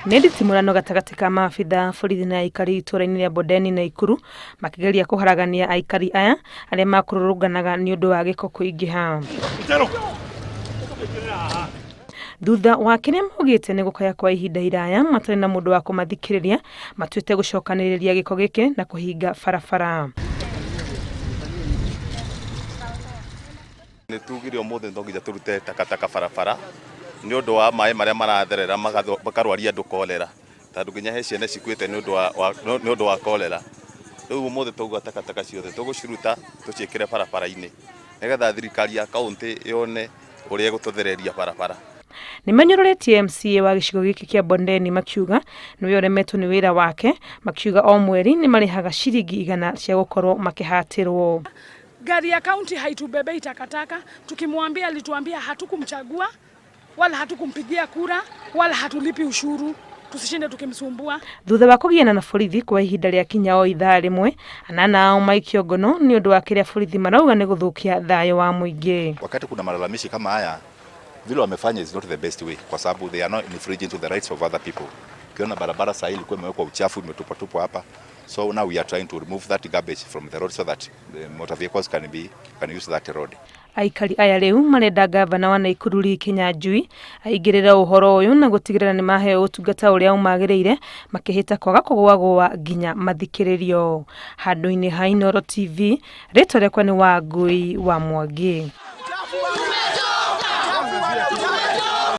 Nĩ nditimũrano gatagatĩ ka maabitha a borithi na aikari itũra-inĩ rĩa Bondeni Naikuru makĩgeria kũharagania aikari aya arĩa makũrũrũnganaga nĩ ũndũ wa gĩko kũingĩha. Thutha wa kĩrĩa maugĩte nĩ gũkaya kwa ihinda iraya matarĩ na mũndũ wa kũmathikĩrĩria, matuĩte gũcokanĩrĩria gĩko gĩkĩ na kũhinga barabara. Nĩ tugire ũmũthĩ no nginya tũrute takataka barabara nĩ ũndũ wa maĩ marĩa maratherera makarwaria andũ kolera, tondũ nginya he ciana cikuĩte nĩ ũndũ wa kolera. Rĩu ũmũthĩ twauga takataka ciothe tũgũciruta tũciĩkĩre barabara-inĩ nĩgetha thirikari ya kauntĩ yone ũrĩa ĩgũtũthereria barabara. Nĩ manyũrũrĩtie MCA wa gĩcigo gĩkĩ kĩa Bondeni makiuga nĩwe ũremetwo nĩ wĩra wake, makiuga o mweri nĩ marĩhaga ciringi igana cia gũkorwo makĩhatĩrwo. Gari ya kaunti haitubebei takataka. Tukimwambia alituambia hatukumchagua wala hatukumpigia kura wala hatulipi ushuru, tusishinde tukimsumbua. Thutha wa kũgiana na borithi kwa ihinda rĩa kinya o ithaa rĩmwe, anana ao maikio ngono nĩ ũndũ wa kĩrĩa borithi marauga nĩ gũthũkia thayũ wa mũingĩ. Wakati kuna malalamishi kama haya, vile wamefanya is not the best way, kwa sababu they are not infringing to the rights of other people. Ukiona barabara sahii ilikuwa imewekwa uchafu imetupwa tupwa hapa, so now we are trying to remove that garbage from the road so that the motor vehicles can use that road. Aikari aya rĩu marenda ngavana wa Naikuru Lee Kinyanjui aingĩrĩre ũhoro ũyũ na gũtigĩrĩra nĩ maheo ũtungata ũrĩa ũmagĩrĩire, makĩhĩta kwaga kũgũagũa nginya mathikĩrĩrio. Handũ-inĩ ha Inooro TV, rĩtwa rĩakwa nĩ Wangui wa Mwangi.